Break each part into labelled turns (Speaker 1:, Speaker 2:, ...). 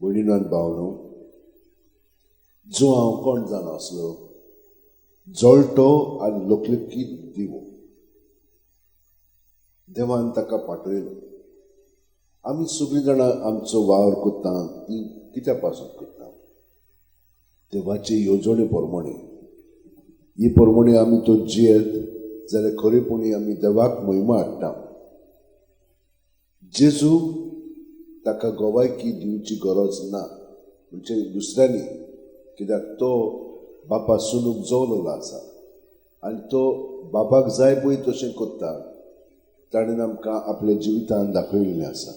Speaker 1: भयणीनो आनी भावनो, जो हांव कोण जावन आसलो, जळटो आनी लकलकीत दिवो. देवान ताका पाठयलो. आमी सगळीं जाणां आमचो वावर करता ती कित्या पासून करता? देवाचे येवजणे प्रमाणे. ही प्रमाणे आमी तो जियेत जाल्यार खरेपणी आमी देवाक महिमा हाडटा. जेजू ताका गवायकी दिवची गरज ना, म्हणजे दुसऱ्यांनी, कित्याक तो बापा सुनूक जवलो आसा आनी तो बापाक जाय पळय तशें करता. ताणें आमकां आपल्या जिवितान दाखयल्लें आसा,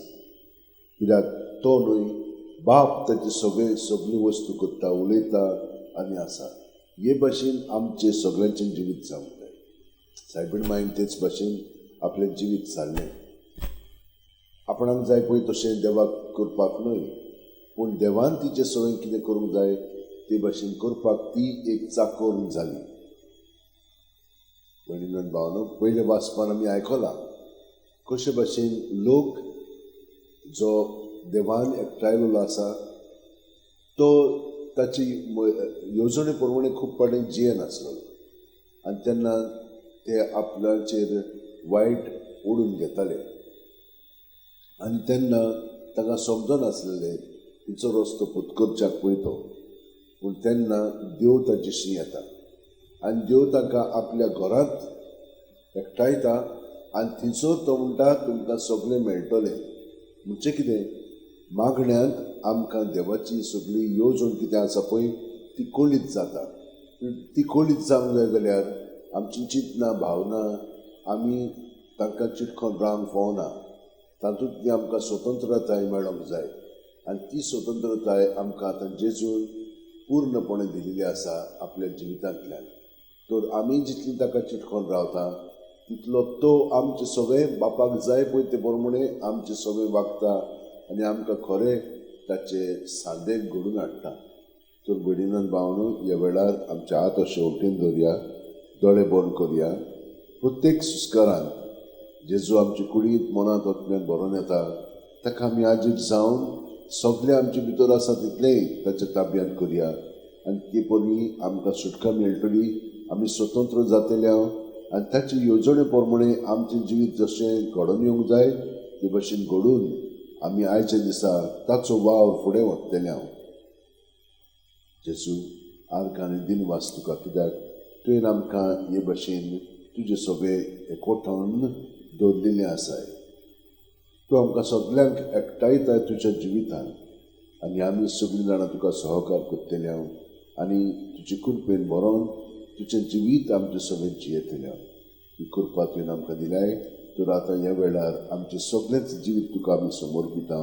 Speaker 1: कित्याक तो न्हय, बाप ताचे सगळे सगळी वस्तू करता, उलयता आनी आसा. हे भाशेन आमचें सगळ्यांचें जिवीत जावंक जाय. सायबीण मायन तेच भाशेन आपलें जिवीत सारलें. आपणाक जाय पळय तशें देवाक करपाक न्हय, पूण देवान तिचें सगळें कितें करूंक जाय ते भाशेन करपाक ती एक चाकोर जाली. भयणीनो आनी भावनो, पयले वाचपान आमी आयकलां कशे भाशेन लोक जो देवान एकठांयलेलो आसा तो ताची येवजणे प्रमाणे खूब फावटी जियेनासलो आनी तेन्ना ते आपल्याचेर वायट ओडून घेताले आनी तेन्ना ताका समजनासलेलें तिचो रस्तो पत्करच्याक पळय तो. पूण तेन्ना देव ताजेशी येता आनी देव तांकां आपल्या घरांत एकठांयता आनी थंयसर तो म्हणटा, तुमकां सगळें मेळटलें. म्हणजे कितें, मागण्यांत आमकां देवाची सगळी येवजण कितें आसा पळय ती कळीत जाता. ती कळीत जावंक जाय जाल्यार आमची चिंतना भावना आमी तांकां चिटकोन रावंक फावना. तातूंतली आमकां स्वतंत्रताय मेळोंक जाय आनी ती स्वतंत्रताय आमकां आतां जेजून पूर्णपणे दिल्ली आसा आपल्या जिवितांतल्यान. तर आमी जितली ताका चिटकोन रावता तितलो तो आमचे सगळे बापाक जाय पळय ते प्रमाणे आमचे सगळे वागता आनी आमकां खरें ताचे सांदे घडून हाडटा. तर भयणीनो आनी भावनो, ह्या वेळार आमचे हात अशे वटेन दवरया, दोळे बंद करया. प्रत्येक सुस्कारान जेजू आमचे कुडींत, मनांत, आत्म्यांत भरोन येता. ताका आमी आजीत जावन सगळें आमचे भितर आसा तितलेंय ताच्या ताब्यांत करया आनी ते पयलीं आमकां सुटका मेळटली, आमी स्वतंत्र जातले आनी ताचे येवजणे प्रमाणे आमचें जिवीत जशें घडोवन येवंक जाय ते भशेन घडून आमी आयच्या दिसा ताचो वावर फुडें वतले. हांव जेजू, आर्गां आनी दिनवास तुका, कित्याक तुवें आमकां हे भशेन तुजें सगळें एकवटान दवरलेलें आसाय. तूं आमकां सगल्यांक एकठांयताय तुज्या जिवितान आनी आमी सगळीं जाणां तुका सहकार करतले हांव आनी तुजे कृपेन भरोन तुजें जिवीत आमचें सगळें जियेतलें हांव. ही कृपा तुवें आमकां दिल्याय, तर आतां ह्या वेळार आमचें सगळेंच जिवीत तुका आमी समर्पिता.